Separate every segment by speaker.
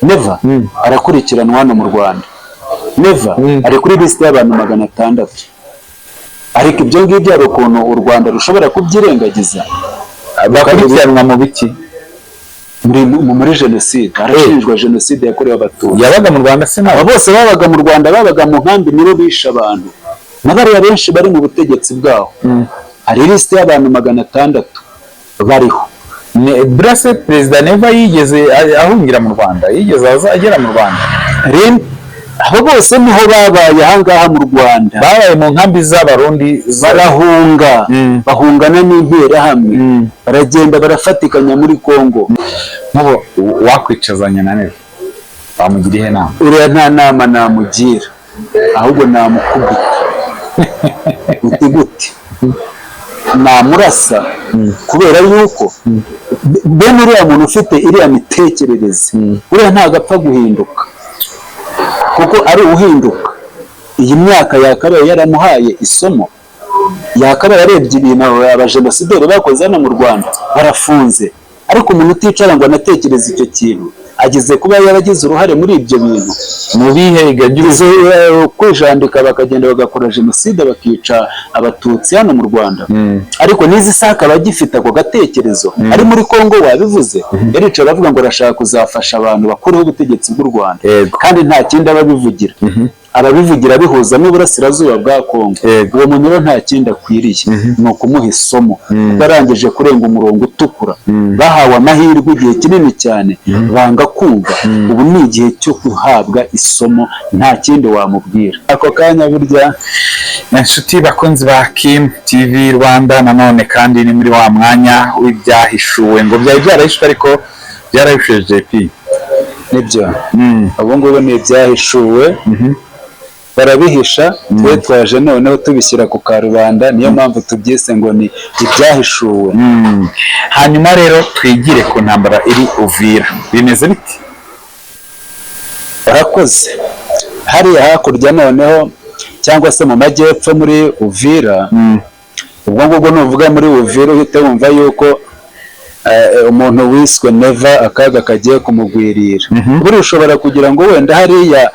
Speaker 1: Neva arakurikiranwa hano mu Rwanda. Neva ari kuri lisite y'abantu 600. Ariko ibyo ngibyo hari ukuntu u Rwanda rushobora kubyirengagiza.
Speaker 2: Bakurikiranwa mu biki?
Speaker 1: Muri jenoside, arashinjwa jenoside yakorewe Abatutsi.
Speaker 2: Yabaga mu Rwanda se nawe?
Speaker 1: Aba bose babaga mu Rwanda, babaga mu nkambi, nibo bishe abantu, na bariya benshi bari mu butegetsi bwaho. Hari lisite y'abantu 600 bariho.
Speaker 2: Burase Perezida Neva yigeze ahungira mu Rwanda? Yigeze aza agera mu Rwanda?
Speaker 1: Rero abo bose niho babaye ahangaha mu Rwanda.
Speaker 2: Babaye mu nkambi z'Abarundi
Speaker 1: Barahunga, bahungana n'Interahamwe, baragenda barafatikanya muri Kongo.
Speaker 2: Nk'ubu wakwicazanya na Neva, wamugira ihe nama?
Speaker 1: Uriya nta nama namugira, ahubwo namukubita. Uti gute? Namurasa, kubera yuko bene uriya muntu ufite iriya mitekerereze, uriya ntabwo apfa guhinduka, kuko ari uhinduka iyi myaka yakabaye yaramuhaye isomo, yakabaye arebye ibintu abajenosideri bakoze hano mu Rwanda, barafunze. Ariko umuntu uticara ngo anatekereze icyo kintu, ageze kuba yaragize uruhare muri ibyo bintu.
Speaker 2: Mu bihe igagira?
Speaker 1: Izo kwijandika bakagenda bagakora jenoside, bakica Abatutsi hano mu Rwanda. Ariko n'izi saha akaba agifite ako gatekerezo, ari muri Kongo. Wabivuze, yaricaye aravuga ngo arashaka kuzafasha abantu bakureho ubutegetsi bw'u Rwanda. Kandi nta kindi ababivugira, ababivugira bihuza n'uburasirazuba bwa Kongo. Uwo muntu rero nta kindi akwiriye, ni ukumuha isomo, kuko arangije kurenga umurongo utukura. Bahawe amahirwe igihe kinini cyane, banga kumva. Ubu ni igihe cyo guhabwa isomo, nta kindi wamubwira ako kanya burya.
Speaker 2: Inshuti bakunzi ba Kim TV Rwanda, nanone kandi ni muri wa mwanya w'ibyahishuwe, ngo byari byarahishwe ariko byarahishuwe, JP.
Speaker 1: Nibyo, ubu ngubu ni ibyahishuwe. Barabihisha, twe twaje noneho tubishyira ku karubanda, niyo mpamvu tubyise ngo ni ibyahishuwe.
Speaker 2: Hanyuma rero twigire ku ntambara iri Uvira, bimeze biti?
Speaker 1: Barakoze hariya hakurya noneho, cyangwa se mu majyepfo muri Uvira. Ubwo ngubwo nuvuga muri Uvira uhite wumva yuko umuntu wiswe Neva akaga kagiye kumugwirira. Buriya ushobora kugira ngo wenda hariya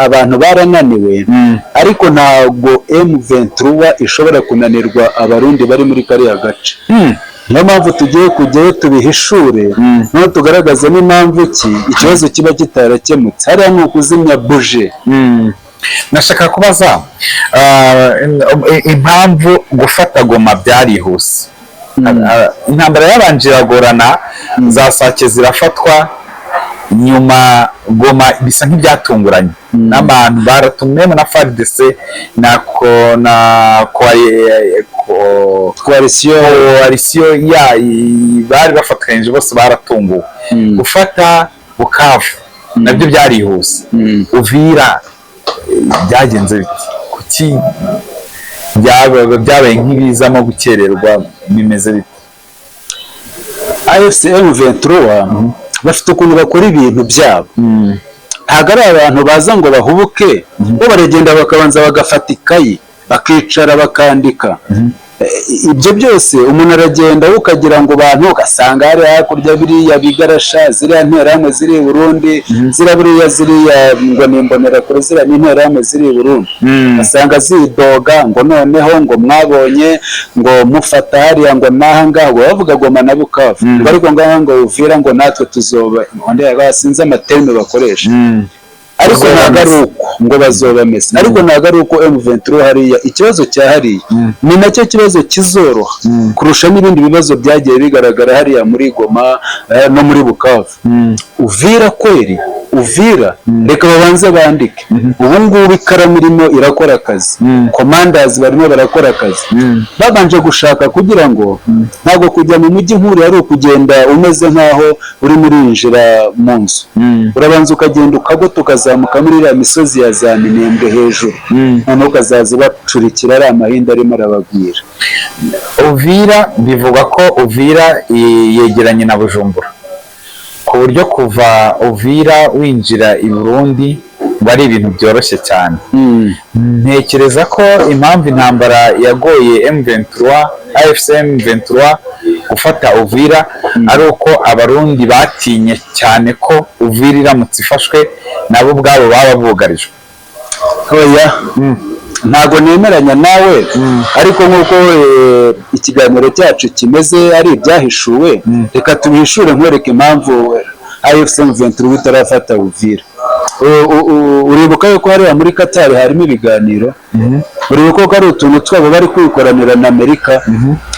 Speaker 1: abantu barananiwe, ariko ntabwo M23 ishobora kunanirwa Abarundi bari muri kariya gace. Niyo mpamvu tugiye kujyayo tubihishure, noneho tugaragaze n'impamvu ki ikibazo kiba kitarakemutse. Hariya ni ukuzimya buje.
Speaker 2: Nashaka kubaza impamvu gufata Goma byarihuse. Intambara yabanje iragorana, za Sake zirafatwa, nyuma Goma bisa nk'ibyatunguranye n'abantu baratumwemo na FARDC na
Speaker 1: coalition.
Speaker 2: Coalition ya bari bafatanyije bose baratunguwe. Gufata Bukavu nabyo byarihuse. Uvira byagenze bite? Kuki byabaye nk'ibizamo gukererwa? Bimeze bite?
Speaker 1: AFC M23 bafite ukuntu bakora ibintu byabo. Ntabwo ari abantu baza ngo bahubuke, bo baragenda bakabanza bagafata ikayi, bakicara bakandika. Ibyo byose umuntu aragenda, we ukagira ngo bantu ugasanga hari hakurya biriya bigarasha, ziriya Nterahamwe ziri i Burundi, ziriya buriya ziriya ngo ni Imbonerakure, ziriya ni Interahamwe ziri i Burundi, ugasanga zidoga ngo noneho ngo mwabonye ngo mufata hariya ngo n'aha ngaha, ngo bavuga Goma na Bukavu, ngo ariko ngaha ngo Uvira ngo natwe tuzoba, sinzi ama termes bakoresha, ariko ntabwo ari uko ngo bazobamesa. Ariko ntabwo ari uko M23 hariya, ikibazo cya hariya ni nacyo kibazo kizoroha kurusha n'ibindi bibazo byagiye bigaragara hariya muri Goma no muri Bukavu. Uvira kweri, Uvira reka babanze bandike. Ubu ngubu ikaramu irimo irakora akazi, commanders barimo barakora akazi, babanje gushaka kugira ngo ntabwo kujya mu mujyi nk'uriya ari ukugenda umeze nk'aho urimo urinjira mu nzu. Urabanza ukagenda ukagota, ukazamuka muri iriya misozi ya za Minembwe hejuru, noneho ukazaza ubacurikira ari amahinda arimo arabagwira.
Speaker 2: Uvira bivugwa ko Uvira yegeranye na Bujumbura, ku buryo kuva Uvira winjira i Burundi ngo ari ibintu byoroshye cyane. Ntekereza ko impamvu intambara yagoye M23, AFC M23. gufata Uvira ari uko Abarundi batinye cyane ko Uvira iramutse ifashwe nabo ubwabo baba bugarijwe?
Speaker 1: Oya, ntabwo nemeranya nawe, ariko nk'uko ikiganiro cyacu kimeze ari ibyahishuwe, reka tubihishure nkwereke impamvu AFC M23 itarafata Uvira. Uribuka yuko hariya muri Qatar harimo ibiganiro? Uribuka ko ari utuntu twabo bari kwikoranira na Amerika?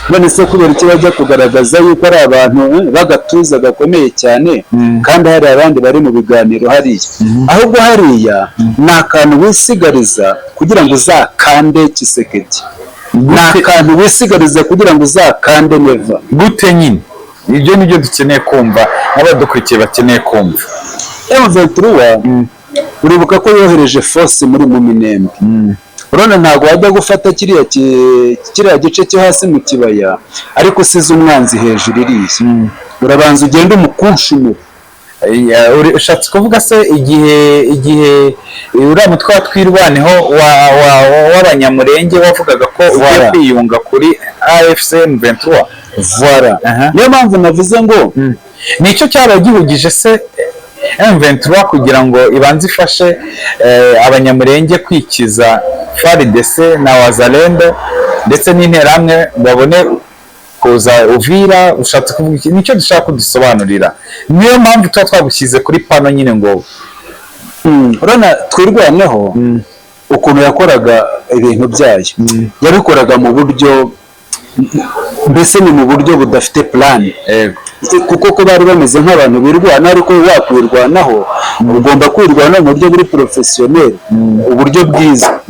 Speaker 1: None se kubera iki bajya kugaragaza yuko ari abantu b'agatuza gakomeye cyane kandi hari abandi bari mu biganiro hariya? Ahubwo hariya ni akantu wisigariza kugira ngo uzakande Tshisekedi, ni akantu wisigariza kugira ngo uzakande Neva.
Speaker 2: Gute nyine? Ibyo nibyo dukeneye kumva, n'abadukurikiye bakeneye kumva.
Speaker 1: M23 uribuka ko yohereje force muri mu Minembwe. Urabona, ntabwo wajya gufata kiriya gice cyo hasi mu kibaya ariko usize umwanzi hejuru iriya. Urabanza ugende umukunshumure.
Speaker 2: Ushatse kuvuga se igihe uriya mutwe wa Twirwaneho w'Abanyamurenge wavugaga ko ugiye
Speaker 1: Voilà.
Speaker 2: kwiyunga kuri AFC M23?
Speaker 1: Voilà. Niyo mpamvu navuze ngo
Speaker 2: Nicyo cyaba gihugije se M23 kugira ngo ibanze ifashe Abanyamurenge kwikiza FARDC na Wazalendo ndetse n'Interahamwe, babone kuza Uvira? Ushatse kuvuga iki? Nicyo dushaka kudusobanurira, niyo mpamvu tuba twagushyize kuri pano nyine ngo
Speaker 1: Urabona Twirwaneho ukuntu yakoraga ibintu byayo, yabikoraga mu buryo, mbese ni mu buryo budafite plan, kuko ko bari bameze nk'abantu birwana, ariko wakwirwanaho ugomba kwirwanaho mu buryo buri professionnel, uburyo bwiza.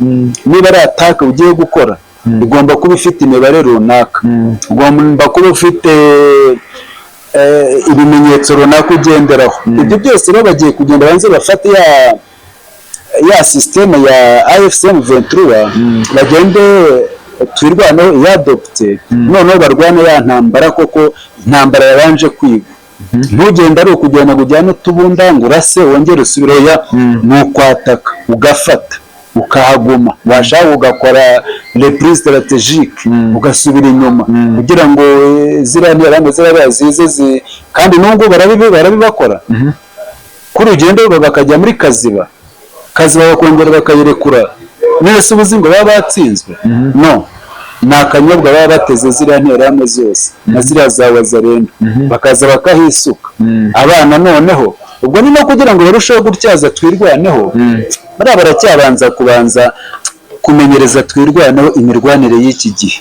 Speaker 1: Niba ari attaque ugiye gukora, igomba kuba ifite imibare runaka, ugomba kuba ufite ibimenyetso runaka ugenderaho. Ibyo byose rero bagiye kugenda banze bafate ya système ya AFC M23, bagende Twirwaneho iyadopte, noneho barwane ya ntambara koko, intambara yabanje kwiga. Ntugende ari ukugenda ngo ujyane utubunda ngo urase wongere usubireyo. Ni ukwataka ugafata ukahaguma, washaka ugakora repli stratégique ugasubira inyuma kugira ngo ziriya nterahamwe ziriya zize kandi n'ubwo barabibakora kuri urugendo bakajya muri Kaziba, Kaziba bakongera bakayirekura. None se ubuzi ngo baba batsinzwe? No ni akanyobwa baba bateze ziriya nterahamwe zose na ziriya za Wazalendo, bakaza bakahisuka abana. Noneho ubwo ni no kugira ngo barusheho gutyaza Twirwaneho. Bariya baracyabanza kubanza kumenyereza Twirwaneho imirwanire y'iki gihe,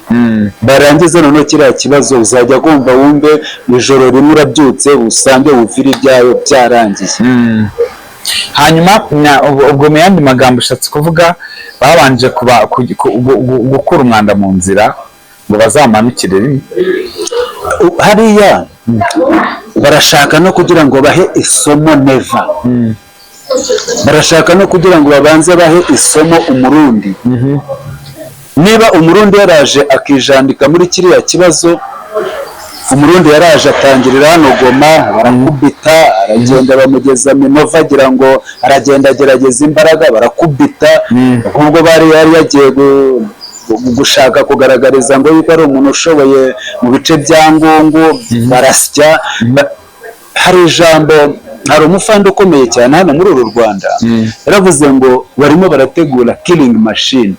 Speaker 1: barangiza noneho kiriya kibazo uzajya kumva wumve ijoro rimwe urabyutse usange wumvira ibyayo byarangiye.
Speaker 2: Hanyuma ubwo mu yandi magambo ushatse kuvuga babanje gukura umwanda mu nzira ngo bazamanukire rimwe?
Speaker 1: Hariya barashaka no kugira ngo bahe isomo Neva, barashaka no kugira ngo babanze bahe isomo Umurundi. Niba Umurundi yaraje akijandika muri kiriya kibazo, Umurundi yaraje atangirira hano Goma, barakubita, aragenda bamugeza Minova, agira ngo aragenda agerageza imbaraga, barakubita. Nk'ubwo bari yari yagiye gushaka kugaragariza ngo yuko ari umuntu ushoboye mu bice bya Ngungu, barasya. Hari ijambo, hari umufande ukomeye cyane hano muri uru Rwanda yaravuze ngo barimo barategura killing machine.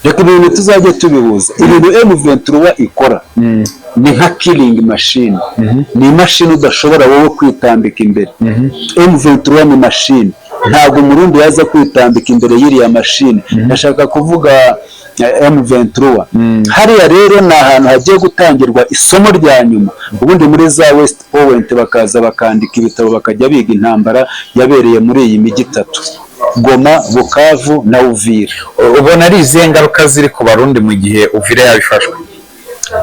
Speaker 1: Reka ibintu tuzajya tubihuza. Ibintu M23 ikora ni nka killing machine, ni imashini udashobora wowe kwitambika imbere. M23 ni machine, ntabwo Umurundi yaza kwitambika imbere y'iriya machine, ndashaka kuvuga M23. Hariya rero ni ahantu hagiye gutangirwa isomo rya nyuma, ubundi muri za West Point bakaza bakandika ibitabo, bakajya biga intambara yabereye muri iyi mijyi itatu: Goma, Bukavu na Uvira.
Speaker 2: Ubona ari izihe ngaruka ziri ku Barundi mu gihe Uvira yabifashwe?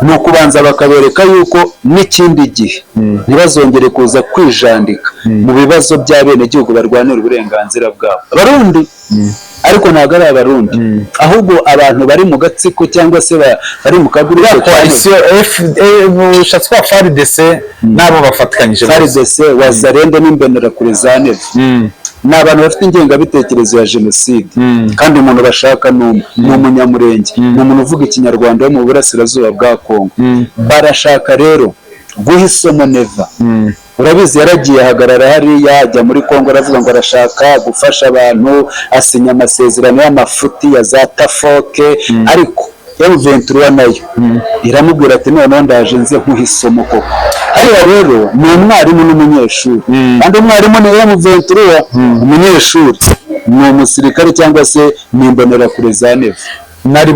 Speaker 1: Ni ukubanza bakabereka yuko n'ikindi gihe ntibazongere kuza kwijandika mu bibazo by'abenegihugu barwanira uburenganzira bwabo. Abarundi Ariko ntabwo ari Abarundi, ahubwo abantu bari mu gatsiko cyangwa se bari mu kagurupe
Speaker 2: Iriya coalition F ushatse kuba FARDC n'abo bafatikanyije bose.
Speaker 1: FARDC, Wazalendo n'Imbonerakure za Neva, ni abantu bafite ingengabitekerezo ya jenoside. Kandi umuntu bashaka ni umwe, ni Umunyamurenge, ni umuntu uvuga Ikinyarwanda wo mu burasirazuba bwa Kongo. Barashaka rero guha isomo Neva. Urabizi, yaragiye ahagarara hariya, ajya muri Kongo, aravuga ngo arashaka gufasha abantu, asinya amasezerano y'amafuti ya za tafoke. Ariko M23 nayo iramubwira ati: "Noneho ndaje nze nkuha isomo koko." Hariya rero ni umwarimu n'umunyeshuri, kandi umwarimu ni M23, umunyeshuri ni umusirikare cyangwa se ni Imbonerakure za Neva.
Speaker 2: Nari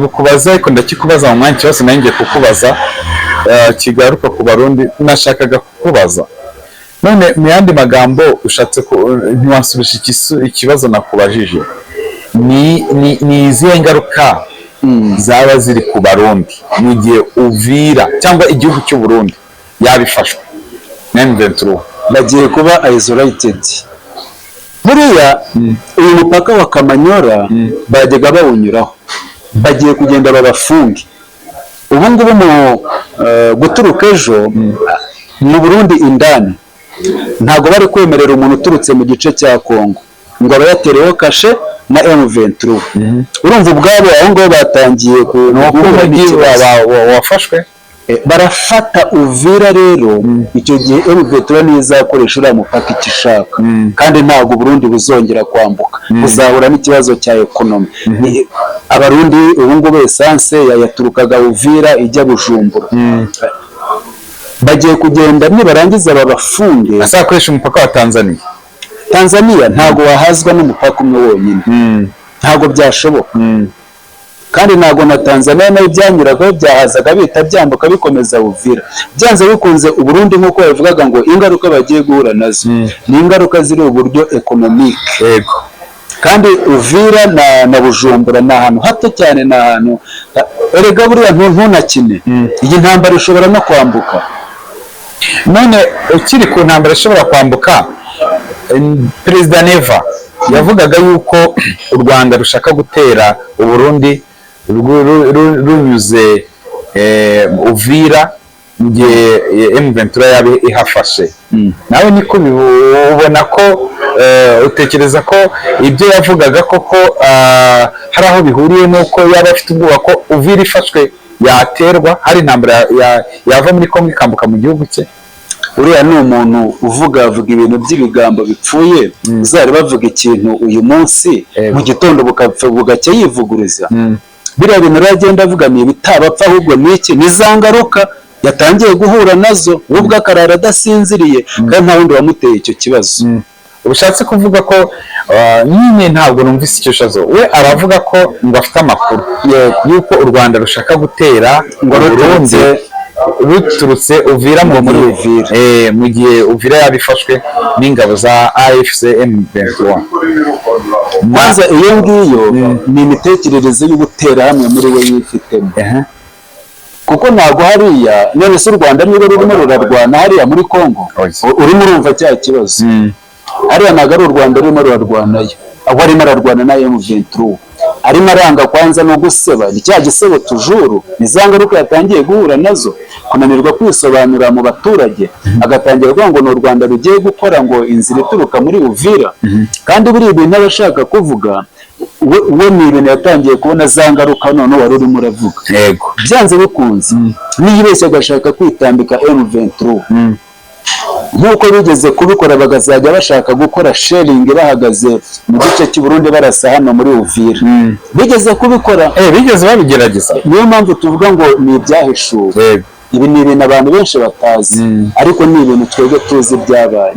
Speaker 2: bukubaze, ariko ndakikubaza mu mwanya. Ikibazo nari ngiye kukubaza kigaruka ku Barundi nashakaga kukubaza. None mu yandi magambo ushatse ku ntiwansubije ikibazo nakubajije: ni izihe ngaruka zaba ziri ku Barundi mu gihe Uvira cyangwa igihugu cy'u Burundi yabifashwe na M23?
Speaker 1: Bagiye kuba isolated. Buriya uyu mupaka wa Kamanyora bajyaga bawunyuraho, bagiye kugenda babafunge. Ubu ngubu mu guturuka ejo, mu Burundi indani ntabwo bari kwemerera umuntu uturutse mu gice cya Kongo ngo aba yatereweho kashe na M23. Urumva ubwabo aho ngaho batangiye
Speaker 2: Ni uko
Speaker 1: guhura
Speaker 2: umujyi
Speaker 1: n'ikibazo.
Speaker 2: wafashwe.
Speaker 1: Barafata Uvira rero, icyo gihe M23 niyo izakoresha uriya mupaka icyo ishaka, kandi ntabwo Burundi buzongera kwambuka, buzahura n'ikibazo cya economy. Abarundi ubu ngubu essence yaturukaga Uvira ijya Bujumbura, bagiye kugenda nibarangiza babafunge.
Speaker 2: Azakoresha umupaka wa Tanzania.
Speaker 1: Tanzania ntabwo wahazwa n'umupaka umwe wonyine, ntabwo byashoboka. Kandi ntabwo na Tanzania nayo byanyuragaho, byahazaga bihita byambuka bikomeza Uvira. Byanze bikunze Uburundi, nk'uko babivugaga ngo ingaruka bagiye guhura nazo ni ingaruka ziri uburyo économique. Kandi Uvira na Bujumbura ni ahantu hato cyane, ni ahantu erega buriya ntunakine, iyi ntambara ishobora no kwambuka.
Speaker 2: None ukiri ku ntambara ishobora kwambuka, Perezida Neva yavugaga yuko u Rwanda rushaka gutera Uburundi runyuze Uvira mu gihe M23 yaba ihafashe. Nawe niko ubona ko utekereza ko ibyo yavugaga koko hari aho bihuriye n'uko yaba afite ubwoba ko Uvira ifashwe yaterwa, hari intambara yava muri Kongo ikambuka mu gihugu cye?
Speaker 1: Uriya ni umuntu uvuga avuga ibintu by'ibigambo bipfuye. Uzari bavuga ikintu uyu munsi, mu gitondo bugapfa bugacya yivuguruza. Biriya bintu rero agenda avuga ni ibitabapfa, ahubwo ni iki? Ni za ngaruka yatangiye guhura nazo, we ubwe akarara adasinziriye, kandi nta wundi wamuteye icyo kibazo.
Speaker 2: Ushatse kuvuga ko nyine ntabwo numvise icyo kibazo. We aravuga ko ngo afite amakuru yuko u Rwanda rushaka gutera
Speaker 1: ngo
Speaker 2: Burundi ruturutse Uvira mu
Speaker 1: muri
Speaker 2: gihe
Speaker 1: Uvira.
Speaker 2: Mu gihe Uvira yaba ifashwe n'ingabo za AFC M23.
Speaker 1: Kwanza iyo ngiyo ni imitekerereze y'ubuterahamwe muri we yifitemo, kuko ntabwo hariya, none se u Rwanda niba rurimo rurarwana hariya muri Kongo?
Speaker 2: Oya.
Speaker 1: Urimo urumva cya kibazo hariya ntabwo ari u Rwanda rurimo rurarwanayo, ahubwo arimo ararwana na M23. Arimo aranga kwanza no guseba, ni cya gisebo tujuru, ni za ngaruka yatangiye guhura nazo, kunanirwa kwisobanura mu baturage, agatangira kuvuga ngo ni u Rwanda rugiye gukora ngo inzira ituruka muri Uvira. Kandi buriya ibintu aba ashaka kuvuga we ni ibintu yatangiye kubona za ngaruka noneho wari urimo uravuga. Byanze bikunze niyibeshya agashaka kwitambika M23 nk'uko bigeze kubikora, bakazajya bashaka gukora shelling bahagaze mu gice cy'u Burundi barasa hano muri Uvira, bigeze kubikora.
Speaker 2: Bigeze babigerageza.
Speaker 1: Niyo mpamvu tuvuga ngo ni ibyahishuwe. Ibi ni ibintu abantu benshi batazi, ariko ni ibintu twebwe tuzi byabaye.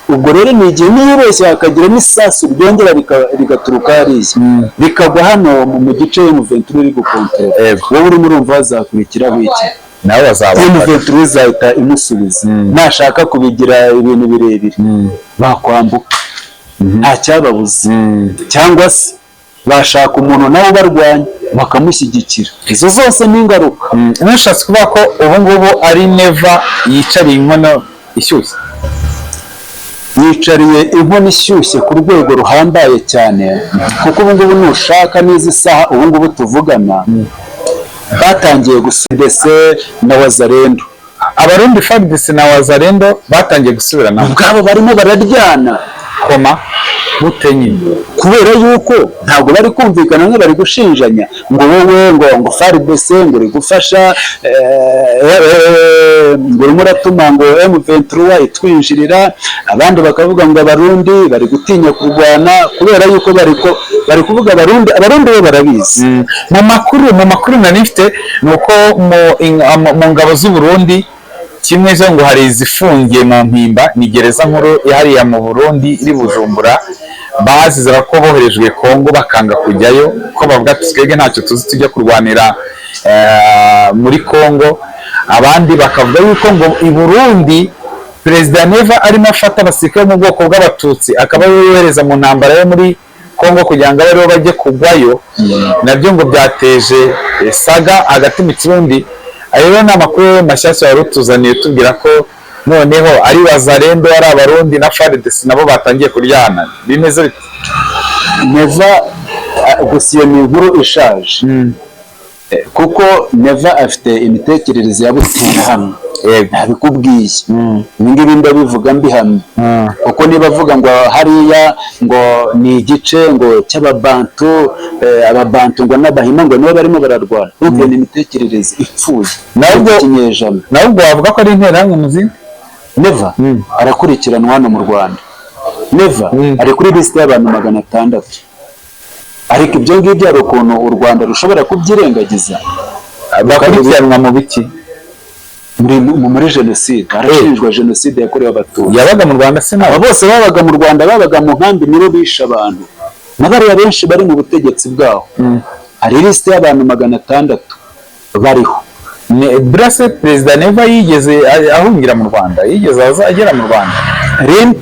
Speaker 1: Ubwo rero ni igihe niyibeshya hakagira n'isasu ryongera rigaturuka hariya rikagwa hano mu gice M23 iri gukontorora, wowe urimo urumva hazakurikiraho iki?
Speaker 2: Nawe bazaba
Speaker 1: M23 izahita imusubiza. Nashaka kubigira ibintu birebire, bakwambuka nta cyababuza, cyangwa se bashaka umuntu nawe ubarwanya bakamushyigikira. Izo zose ni ingaruka.
Speaker 2: Nushatse kuvuga ko ubu ngubu ari Neva yicariye inkono ishyushye?
Speaker 1: Ni Bicariye inkono ishyushye ku rwego ruhambaye cyane, kuko ubu ngubu nushaka n'izi saha ubu ngubu tuvugana batangiye gusudese na Wazalendo.
Speaker 2: Abarundi, FARDC na Wazalendo batangiye gusubirana?
Speaker 1: Ubwabo barimo bararyana.
Speaker 2: Koma bute nyine?
Speaker 1: Kubera yuko ntabwo bari kumvikana, bamwe bari gushinjanya ngo wowe ngo FARDC ngo uri gufasha, ngo urimo uratuma ngo M23 itwinjirira, abandi bakavuga ngo Abarundi bari gutinya kurwana kubera yuko bari kuvuga Abarundi bo barabizi.
Speaker 2: Mu makuru nari mfite ni uko mu ngabo z'u Burundi kimwe zo ngo hari izifungiye mu Mpimba, ni gereza nkuru hariya mu Burundi iri Bujumbura, bazize ko boherejwe Kongo bakanga kujyayo, ko bavuga ati twebwe ntacyo tuzi tujya kurwanira muri Kongo. Abandi bakavuga yuko ngo i Burundi Perezida Neva arimo afata abasirikare bo mu bwoko bw'Abatutsi, akaba ariwe yohereza mu ntambara yo muri Kongo kugira ngo abe aribo bajye kugwayo. Nabyo ngo byateje saga hagati mu Kirundi. Ayo rero ni amakuru mashyashya wari utuzaniye, tubwira ko noneho ari Wazalendo, ari Abarundi na FARDC nabo batangiye kuryana. Bimeze bite?
Speaker 1: Neva, gusa iyo ni inkuru ishaje, kuko Neva afite imitekerereze ya hano. Ntabikubwiye, ibi ngibi ndabivuga mbihamye, kuko niba avuga ngo hariya ngo ni igice ngo cy'Ababantu, Ababantu ngo n'Abahima ngo nibo barimo bararwana, urumva ni imitekerereze ipfuye y'ikinyejana.
Speaker 2: Nawe ubwo wavuga ko ari interahamwe mu zindi?
Speaker 1: Neva arakurikiranwa hano mu Rwanda. Neva ari kuri lisite y'abantu 600, ariko ibyo ngibyo hari ukuntu u Rwanda rushobora kubyirengagiza.
Speaker 2: Bakurikiranwa mu biki?
Speaker 1: Muri jenoside, arashinjwa jenoside yakorewe Abatutsi.
Speaker 2: Yabaga mu Rwanda se nawe?
Speaker 1: Aba bose babaga mu Rwanda, babaga mu nkambi, nibo bishe abantu na bariya benshi bari mu butegetsi bwaho. Hari lisite y'abantu 600 bariho.
Speaker 2: Burase Perezida Neva yigeze ahungira mu Rwanda? Yigeze aza agera mu Rwanda?
Speaker 1: Rero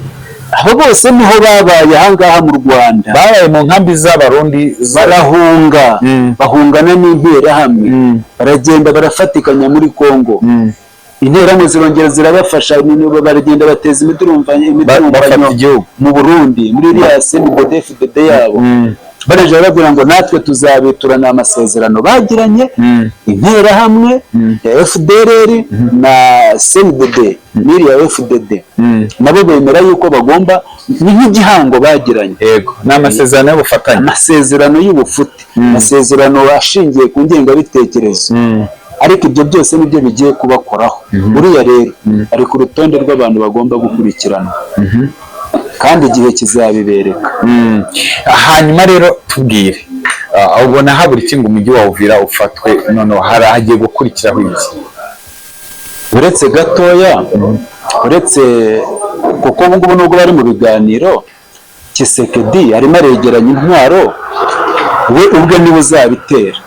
Speaker 1: abo bose niho babaye ahangaha mu Rwanda.
Speaker 2: Babaye mu nkambi z'Abarundi
Speaker 1: Barahunga, bahungana n'Interahamwe, baragenda barafatikanya muri Kongo. Interahamwe zirongera zirabafasha, baragenda bateza imidurumbanyo
Speaker 2: Bafata igihugu.
Speaker 1: mu Burundi muri iriya CNDD-FDD yabo. Baraje barabwira ngo natwe tuzabiturana amasezerano bagiranye, Interahamwe ya FDLR na CNDD n'iriya FDD, nabo bemera yuko bagomba, ni nk'igihango bagiranye.
Speaker 2: Yego, ni amasezerano y'ubufatanye.
Speaker 1: Amasezerano y'ubufuti, amasezerano ashingiye ku ngengabitekerezo. Ariko ibyo byose nibyo bigiye kubakoraho. Uriya rero ari ku rutonde rw'abantu bagomba gukurikirana, kandi igihe kizabibereka.
Speaker 2: Hanyuma rero tubwire, ubona habura iki ngo umujyi wa Uvira ufatwe? Noneho hari hagiye gukurikiraho iki?
Speaker 1: Uretse gatoya, uretse kuko ubu ngubu nubwo bari mu biganiro, Tshisekedi arimo aregeranya intwaro, we ubwe niwe uzabitera.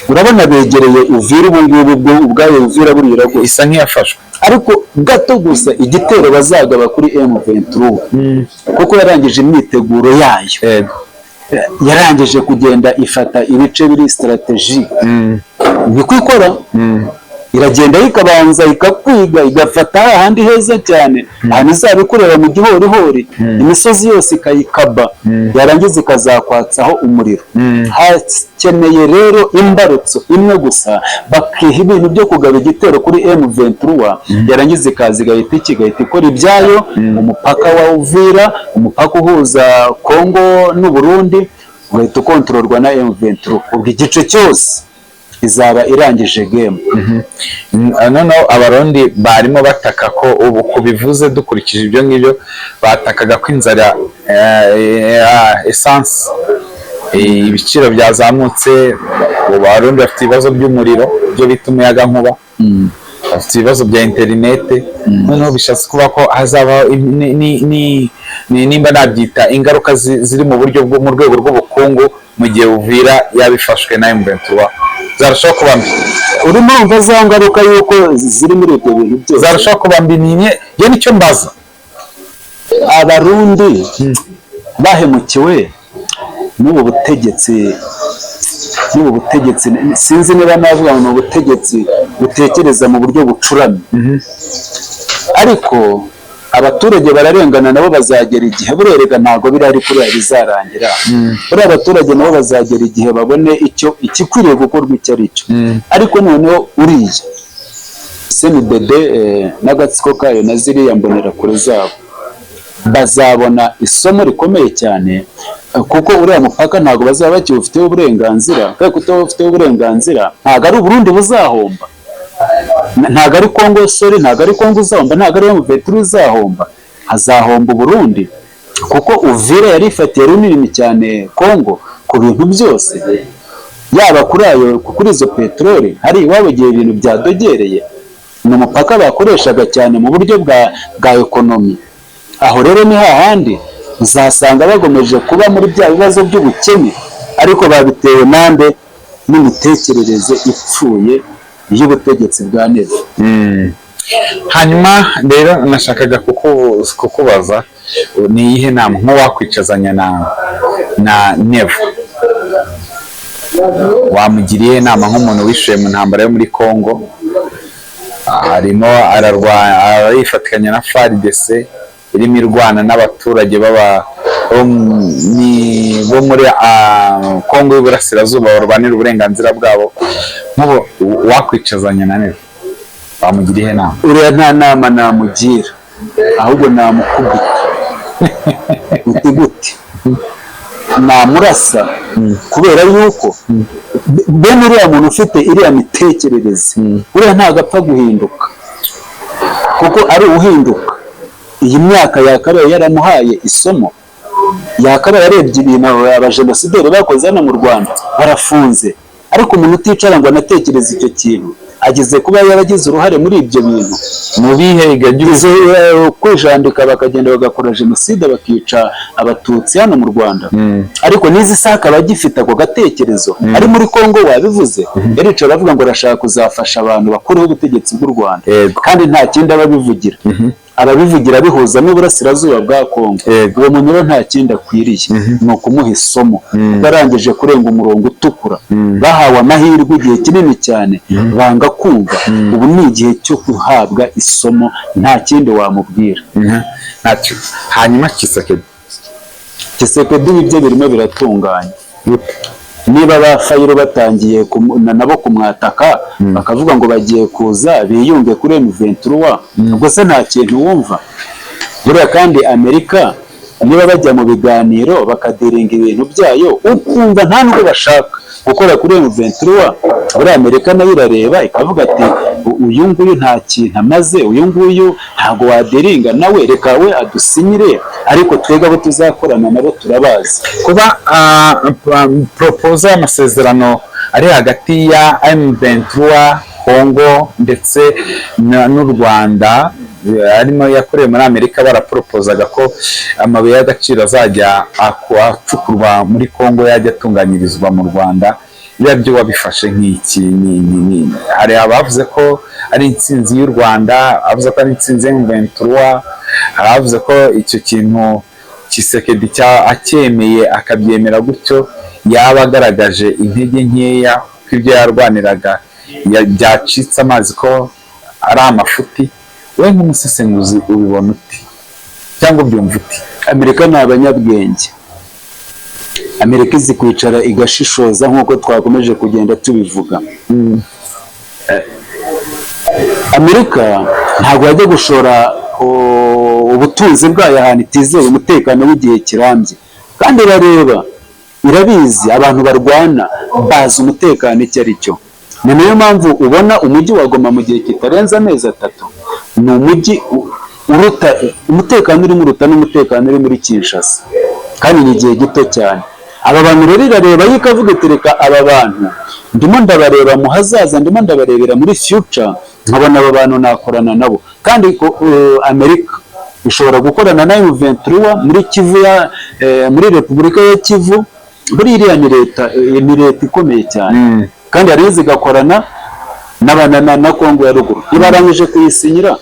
Speaker 1: Urabona begereye Uvira ubu ngubu, ubwo ubwayo Uvira buriya iragoye.
Speaker 2: Isa nk'iyafashwe.
Speaker 1: Ariko gato gusa igitero bazagaba kuri M23, kuko yarangije imyiteguro yayo, yarangije kugenda ifata ibice biri stratégique. Niko ikora, iragenda ikabanza ikakwiga, igafata hahandi heza cyane, ahantu izaba ikorera mu gihorihori, imisozi yose ikayikaba, yarangiza ikazakwatsaho umuriro. Hakeneye rero imbarutso imwe gusa, bakiha ibintu byo kugaba igitero kuri M23, yarangiza ikaza igahita iki, igahita ikora ibyayo. Umupaka wa Uvira, umupaka uhuza Kongo n'u Burundi, ugahita ukontororwa na M23. Ubwo igice cyose izaba irangije game.
Speaker 2: Noneho Abarundi barimo bataka ko ubu kubivuze dukurikije ibyo ngibyo, batakaga ko inzara, essence, ibiciro byazamutse. Ubu Abarundi bafite ibibazo by'umuriro, byo bita umuyagankuba, bafite ibibazo bya interinete. Noneho bishatse kuba ko hazabaho nimba nabyita ingaruka ziri mu buryo bwo mu rwego rw'ubukungu mu gihe Uvira yabifashwe na M23, zarushaho kuba mbi.
Speaker 1: Urimo urumva za ngaruka yuko ziri muri ibyo bintu byose.
Speaker 2: Zarushaho kuba mbi, ni njye nicyo mbaza.
Speaker 1: Abarundi bahemukiwe n'ubu butegetsi, sinzi niba navuga ngo ni ubutegetsi butekereza mu buryo bucuramye, ariko Abaturage bararengana, nabo bazagera igihe burerega, ntabwo biriya ari kuriya bizarangira. Buriya abaturage nabo bazagera igihe babone icyo igikwiriye gukorwa icyo ari cyo. Ariko noneho uriya CNDD n'agatsiko kayo na ziriya mbonerakure zabo bazabona isomo rikomeye cyane, kuko uriya mupaka ntabwo bazaba bakiwufiteho uburenganzira. Kubera kutawufiteho uburenganzira, ntabwo ari Uburundi buzahomba, ntabwo ari Kongo, sorry, ntabwo ari Kongo uzahomba, ntabwo ari M23 uzahomba, hazahomba Uburundi, kuko Uvira yari ifatiye runini cyane Kongo ku bintu byose, yaba kuri ayo, kuri izo peteroli hari iwabo. Igihe ibintu byadogereye, ni umupaka bakoreshaga cyane mu buryo bwa economy. Aho rero ni hahandi uzasanga bagomeje kuba muri bya bibazo by'ubukene, ariko babitewe nande? N'imitekerereze ipfuye y'ubutegetsi bwa Neva.
Speaker 2: Hanyuma rero nashakaga kukubaza, ni iyihe nama nk'uwakwicazanya na Neva wamugiriye inama, nk'umuntu wishuye mu ntambara yo muri Congo, arimo ararwana, arifatikanya na FARDC irimo irwana n'abaturage baba bo muri Congo y'Iburasirazuba barwanira uburenganzira bwabo. Nk'ubu wakwicazanya na Neva wamugiriye inama?
Speaker 1: Uriya nta nama namugira, ahubwo namukubita. Uti gute? Namurasa, kubera yuko bene uriya muntu ufite iriya mitekerereze, uriya ntabwo apfa guhinduka, kuko ari uhinduka iyi myaka yakabaye yaramuhaye isomo, yakabaye arebye ibintu abajenosideri bakoze hano mu Rwanda, barafunze. Ariko umuntu uticara ngo anatekereze icyo kintu, ageze kuba yaragize uruhare muri ibyo bintu.
Speaker 2: Mu bihe
Speaker 1: Izo kwijandika bakagenda bagakora jenoside, bakica Abatutsi hano mu Rwanda, ariko n'izi saha akaba agifite ako gatekerezo ari muri Kongo. Wabivuze, yaricaye aravuga ngo arashaka kuzafasha abantu bakureho ubutegetsi bw'u Rwanda. Kandi nta kindi aba abivugira, ababivugira bihuza n'uburasirazuba bwa Kongo. Uwo muntu rero nta kindi akwiriye, ni ukumuha isomo, kuko arangije kurenga umurongo utukura. Bahawe amahirwe igihe kinini cyane, banga kumva. Ubu ni igihe cyo guhabwa isomo, nta kindi wamubwira.
Speaker 2: Ntacyo. Hanyuma Tshisekedi?
Speaker 1: Tshisekedi ibyo birimo biratunganya. Niba ba Fayulu batangiye nabo kumwataka, bakavuga ngo bagiye kuza biyunge kuri M23, ubwo se nta kintu wumva? Buriya kandi Amerika niba bajya mu biganiro bakadiringa ibintu byayo, ukumva nta nubwo bashaka gukora kuri M23, buriya Amerika nayo irareba ikavuga ati: "Uyu nguyu nta kintu amaze, uyu nguyu ntabwo wadiringa nawe, reka we adusinyire, ariko twebwe abo tuzakorana nabo turabazi."
Speaker 2: Kuba proposal y'amasezerano ari hagati ya M23 Congo ndetse n'u Rwanda, arimo yakorewe muri Amerika, baraporopozaga ko amabuye y'agaciro azajya acukurwa muri Congo yajya atunganyirizwa mu Rwanda. Biriya byo wabifashe nk'iki? Hari abavuze ko ari intsinzi y'u Rwanda, abavuze ko ari intsinzi ya M23, hari abavuze ko icyo kintu Tshisekedi acyemeye akabyemera gutyo yaba agaragaje intege nkeya, ko ibyo yarwaniraga byacitse amazi, ko ari amafuti. Wowe nk'umusesenguzi ubibona uti cyangwa ubyumva uti?
Speaker 1: Amerika ni abanyabwenge. Amerika izi kwicara igashishoza, nk'uko twakomeje kugenda tubivuga. Amerika ntabwo yajya gushora ubutunzi bwayo ahantu itizeye umutekano w'igihe kirambye, kandi irareba, irabizi, abantu barwana bazi umutekano icyo ari cyo. Ni nayo mpamvu ubona umujyi wa Goma mu gihe kitarenze amezi 3 ni umujyi uruta umutekano urimo, uruta n'umutekano uri muri Kinshasa, kandi ni igihe gito cyane. Aba bantu rero irareba yo ikavuga iti: "Reka aba bantu ndimo ndabareba mu hazaza, ndimo ndabarebera muri future, nkabona aba bantu nakorana nabo." Kandi Amerika ishobora gukorana na M23 muri Kivu ya muri Repubulika ya Kivu. Buriya iriya ni leta, ni leta ikomeye cyane, kandi hari zigakorana na Kongo ya ruguru ntibarangije kuyisinyira.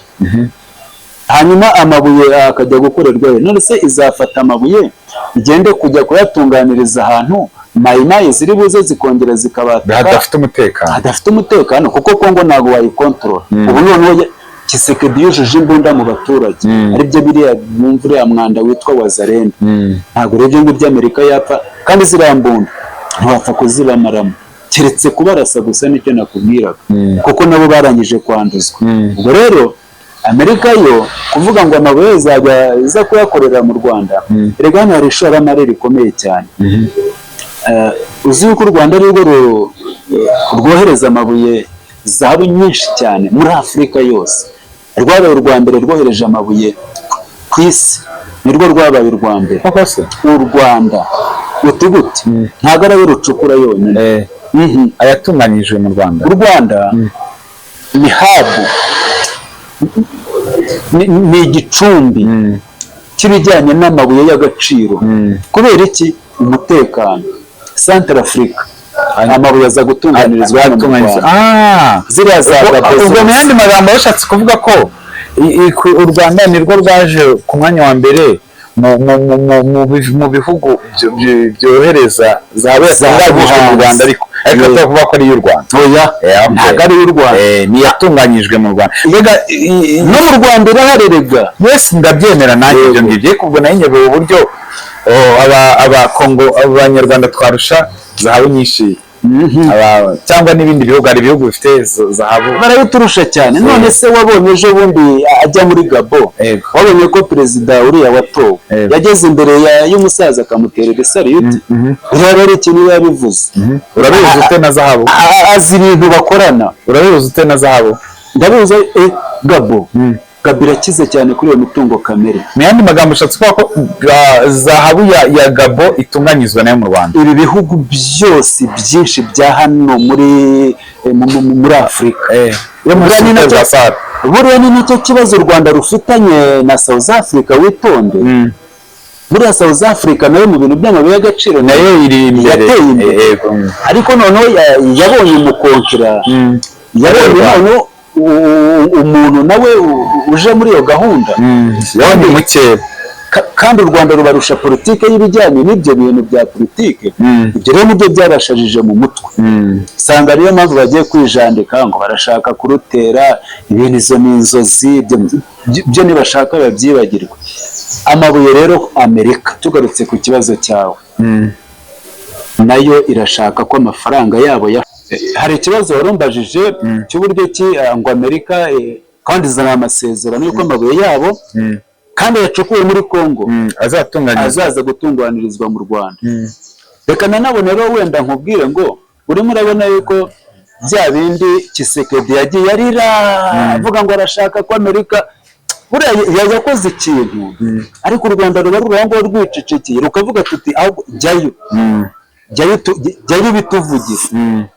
Speaker 1: Hanyuma amabuye akajya gukorerwayo. None se izafata amabuye igende kujya kuyatunganiriza ahantu Mayimayi ziri buze zikongera zikabataka?
Speaker 2: Hadafite umutekano.
Speaker 1: Hadafite umutekano, kuko Kongo ntabwo wayikontorora. Ubu noneho Tshisekedi Tshisekedi yujuje imbunda mu baturage, aribyo biriya mwumva, uriya mwanda witwa Wazalendo. Ntabwo rero ibyo ngibyo Amerika yapfa, kandi ziriya mbunda ntiwapfa kuzibamaramo keretse kubarasa gusa, nicyo nakubwiraga, kuko nabo barangije kwanduzwa. Ubwo rero Amerika yo kuvuga ngo amabuye izajya iza kuyakorera mu Rwanda, erega hano hari ishoramari rikomeye cyane. Uzi yuko u Rwanda ari rwo rwohereza amabuye, zahabu nyinshi cyane muri Afurika yose. Rwabaye urwa mbere rwohereje amabuye ku isi, nirwo rwabaye urwa mbere.
Speaker 2: Koko se?
Speaker 1: U Rwanda. Uti gute? Ntabwo ari we rucukura yonyine.
Speaker 2: Ayatunganyijwe mu Rwanda.
Speaker 1: U Rwanda ni hub, ni igicumbi cy'ibijyanye n'amabuye y'agaciro. Kubera iki? Umutekano. Central Africa, amabuye aza gutunganirizwa hano mu
Speaker 2: Atunganyijwe.
Speaker 1: Rwanda. Ziriya za Gabon
Speaker 2: Ubwo mu
Speaker 1: zose.
Speaker 2: yandi magambo bashatse kuvuga ko u Rwanda nirwo rwaje ku mwanya wa mbere mu bihugu byohereza zahabu yatunganyijwe mu
Speaker 1: hanze.
Speaker 2: Rwanda, ariko atavuga ko ari iy'u Rwanda.
Speaker 1: Oya,
Speaker 2: Okay.
Speaker 1: ntabwo ari iy'u Rwanda.
Speaker 2: Ni iyatunganyijwe mu Rwanda. Mbega
Speaker 1: No mu Rwanda irahari rega.
Speaker 2: Yes, ndabyemera nanjye ibyo ngibyo, ariko ubwo nayo nyobewe uburyo aba aba Kongo, Abanyarwanda twarusha zahabu nyinshi cyangwa n'ibindi bihugu. Hari ibihugu bifite zahabu.
Speaker 1: Barabiturusha cyane. None se wabonye ejo bundi ajya muri Gabo?
Speaker 2: Yego.
Speaker 1: Wabonye ko perezida uriya watowe yageze imbere y'umusaza akamuterera isariyuti? Uriya rero ikintu yabivuze.
Speaker 2: Urabizi ute na zahabu?
Speaker 1: Azi ibintu bakorana.
Speaker 2: Urabizi ute na zahabu?
Speaker 1: Ndabizi. Gabo, Gabo irakize cyane kuri iyo mitungo kamere.
Speaker 2: Mu yandi magambo ushatse kuvuga ko zahabu ya Gabo itunganyizwa nayo mu Rwanda?
Speaker 1: Ibi bihugu byose byinshi bya hano muri Afurika.
Speaker 2: Yo muri
Speaker 1: Buriya ni
Speaker 2: Afurika
Speaker 1: nacyo
Speaker 2: za Sahara.
Speaker 1: Buriya ni nacyo kibazo u Rwanda rufitanye na South Africa, witonde. Buriya South Africa nayo mu bintu by'amabuye y'agaciro
Speaker 2: Nayo iri imbere.
Speaker 1: yateye imbere.
Speaker 2: Yego.
Speaker 1: Ariko noneho yabonye umukonkera, yabonye
Speaker 2: Rwanda.
Speaker 1: noneho umuntu nawe uje muri iyo gahunda.
Speaker 2: Yabonye mukeba.
Speaker 1: Kandi u Rwanda rubarusha politike y'ibijyanye n'ibyo bintu bya politike. Ibyo rero nibyo byabashajije mu mutwe, usanga ariyo mpamvu bagiye kwijandika ngo barashaka kurutera ibintu. Izo ni inzozi, ibyo nibashaka babyibagirwe. Amabuye rero, Amerika, tugarutse ku kibazo cyawe, nayo irashaka ko amafaranga yabo ya hari ikibazo warumbajije cy'uburyo ki ngo Amerika kandi izana amasezerano y'uko amabuye yabo kandi yacukuwe muri Congo
Speaker 2: Azatunganyizwa.
Speaker 1: azaza gutunganirizwa mu Rwanda. Reka nanabone rero wenda nkubwire ngo urimo urabona yuko bya bindi Tshisekedi yagiye arira avuga ngo arashaka ko Amerika, buriya yakoze ikintu, ariko u Rwanda ruba ruri aho ngaho rwicecekeye, rukavuga tuti ahubwo jyayo, jyayo, jyayo ubituvugira,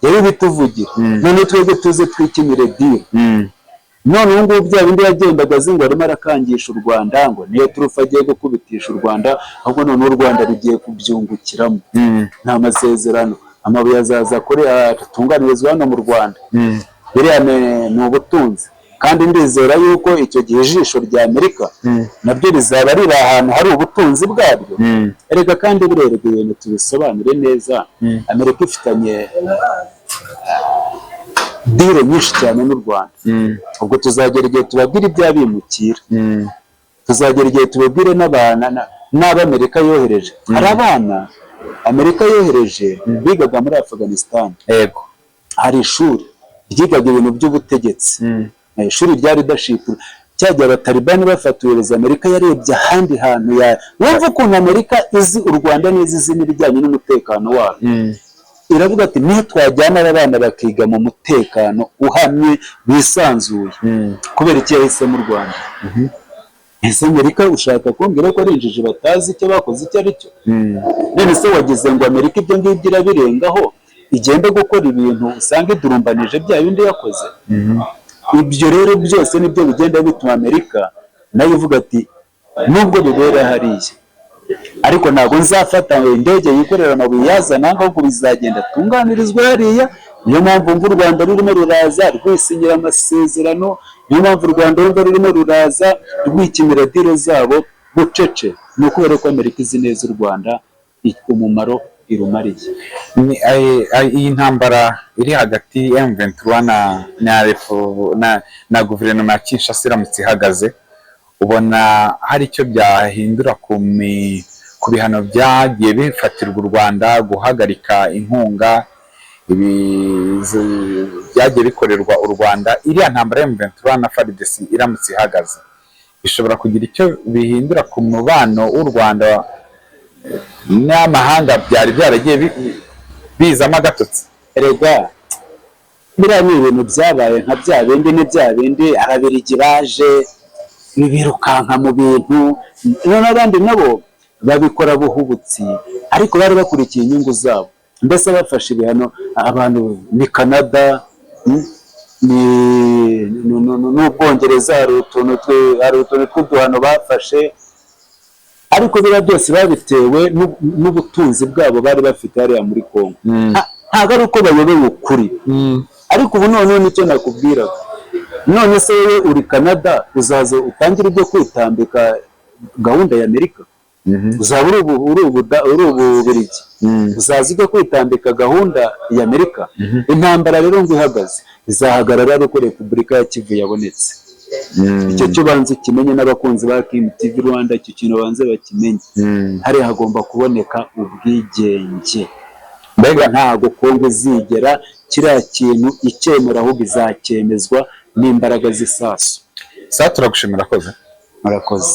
Speaker 1: jyayo ubituvugira, none twebwe tuze twikinire deal. None ubu ngubu bya bindi yagendaga azi ngo arimo arakangisha u Rwanda, ngo niyo turufu agiye gukubitisha u Rwanda, ahubwo noneho u Rwanda rugiye kubyungukiramo. Nta masezerano, amabuye azaza kuri atunganirizwa hano mu Rwanda. Biriya ni ubutunzi, kandi ndizera yuko icyo gihe ijisho rya Amerika naryo rizaba riri ahantu hari ubutunzi bwaryo. Erega kandi burerega ibintu tubisobanure neza, Amerika ifitanye deal nyinshi cyane n'u Rwanda. Ubwo tuzagera igihe tubabwire iby'abimukira, tuzagera igihe tubabwire n'abana n'abo Amerika yohereje. Hari abana Amerika yohereje bigaga muri Afghanistan. Hari ishuri ryigaga ibintu by'ubutegetsi, ishuri rya leadership. Cyagihe Abatalibani bafata ubuyobozi, Amerika yarebye ahandi hantu ya wumva ukuntu Amerika izi u Rwanda neza, izi n'ibijyanye n'umutekano warwo, iravuga ati niyo twajyana aba bana bakiga mu mutekano uhamye bisanzuye. Kubera iki yahisemo u Rwanda? Ese Amerika ushaka kumbwira ko ari injiji batazi icyo bakoze icyo ari cyo? None se wagize ngo Amerika ibyo ngibyo irabirengaho igende gukora ibintu usanga idurumbanije bya bindi yakoze? Ibyo rero byose nibyo bigenda bituma Amerika nayo ivuga ati nubwo bibera hariya, ariko ntabwo nzafata indege yikorera amabuye yazana, ahubwo bizagenda atunganirizwa hariya. Niyo mpamvu mva u Rwanda rurimo ruraza rwisinyira amasezerano, niyo mpamvu u Rwanda rumva rurimo ruraza rwikinira deal zabo bucece, ni ukubera ko Amerika izi neza u Rwanda umumaro. irumariye.
Speaker 2: Iyi ntambara iri hagati ya M23 na guverinoma ya Kinshasa iramutse ihagaze, ubona hari icyo byahindura ku bihano byagiye bifatirwa u Rwanda, guhagarika inkunga byagiye bikorerwa u Rwanda? Iriya ntambara ya M23 na FARDC iramutse ihagaze, bishobora kugira icyo bihindura ku mubano w'u Rwanda n'amahanga byari byaragiye bizamo agatotsi?
Speaker 1: Erega biriya ni ibintu byabaye nka bya bindi, ni bya bindi Ababiligi baje birukanka mu bintu, noneho abandi nabo babikora buhubutsi, ariko bari bakurikiye inyungu zabo. Mbese bafashe ibihano abantu ni Canada, ni n'Ubwongereza, hari utuntu tw'uduhano bafashe, ariko biriya byose babitewe n'ubutunzi bwabo bari bafite hariya muri Congo. Ntabwo ari uko bayobewe ukuri. Ariko ubu noneho nicyo nakubwiraga: none se wowe uri Canada, uzaza utangire ibyo kwitambika gahunda ya Amerika? Uzaba uri Ububirigi, uzaza ujya kwitambika gahunda ya Amerika? Intambara rero ngo ihagaze, izahagarara ari uko Repubulika ya Kivu yabonetse. Icyo cyo banze ukimenye, n'abakunzi ba Kim TV Rwanda icyo kintu banze bakimenye. Hariya hagomba kuboneka ubwigenge.
Speaker 2: Mbega!
Speaker 1: Ntabwo Kongo izigera kiriya kintu icyemera, ahubwo izacyemezwa n'imbaraga z'isasu.
Speaker 2: Saa, turagushimira, koze.
Speaker 1: Murakoze.